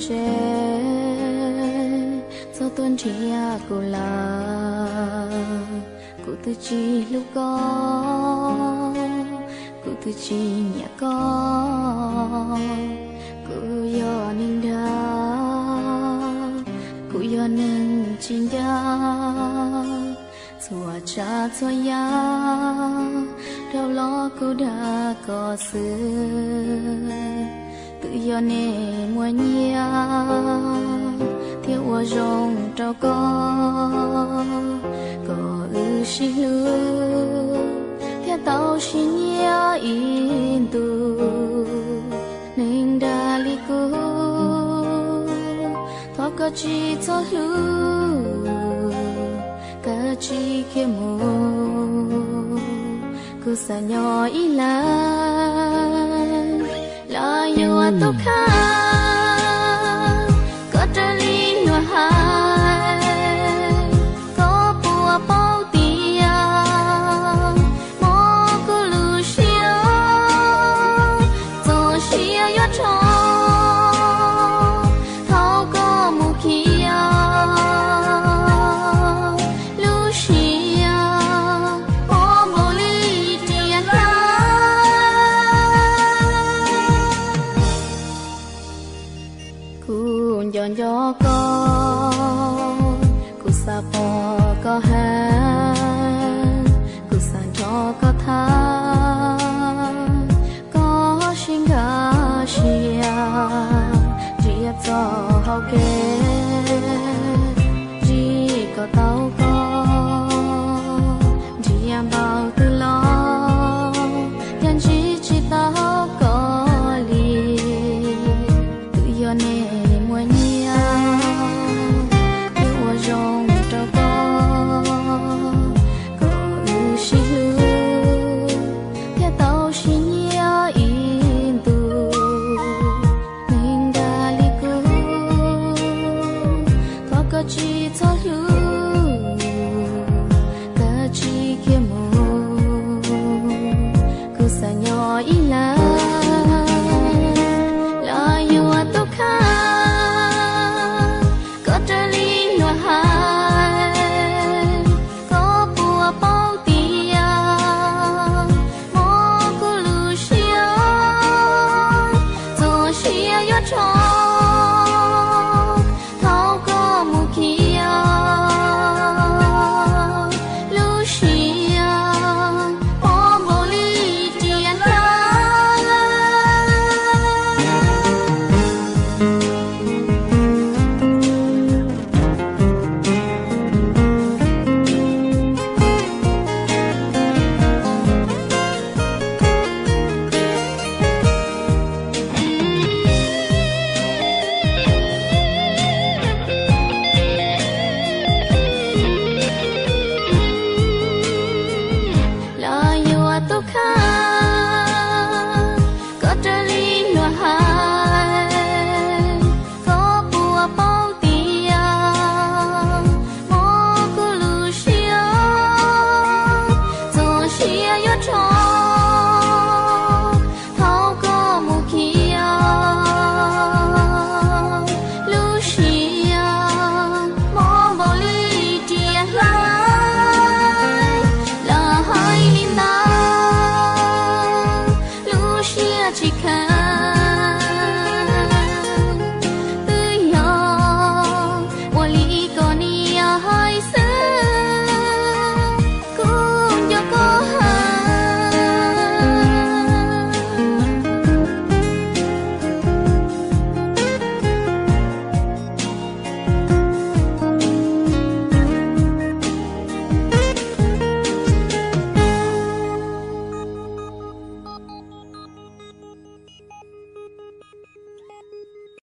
Tsev txog tuaj nrhiav kuv lawm, kuv twb tsis hlub koj, kuv twb tsis nyiam koj. Kuv yog neeg dag, kuv yog neeg tsis ncaj, txhua tsav txhua yam dhau los kuv dag koj xwb. Twb yog nej muaj nyiaj thiaj ua zoo rau koj, kom wb sib hlub thiaj tau sib nyiam ib ntus. Neeg dag li kuv, thov koj tsis txhob hlub, kav tsij khiav mus, kuv xav nyob ib leeg los yuav tus kheej. Koj raws li luag hais, koj puas paub tias hmo kuv lub siab txoj sia yuav rho, thaum koj mus khiav lub siab mob npaum li riam hlab. Kuv nco nco koj, kuv xav pom koj heev, kuv xav nrog koj tham, koj sib nkag siab nrhiav txoj hau kev, ntsib kom tau koj, nrhiav npaum twg los yeej ntsib tsis tau koj li. Twb yog nej muaj nyiaj thiaj ua zoo rau koj, kom wb sib hlub thiaj tau sib nyiam ib ntus. Neeg dag li kuv, thov koj tsis txhob hlub, kav tsij khiav mus, kuv xav nyob ib leeg los yuav tus kheej. Koj raws li luag hais, koj puas paub tias hmo kuv lub siab txoj sia yuav rho,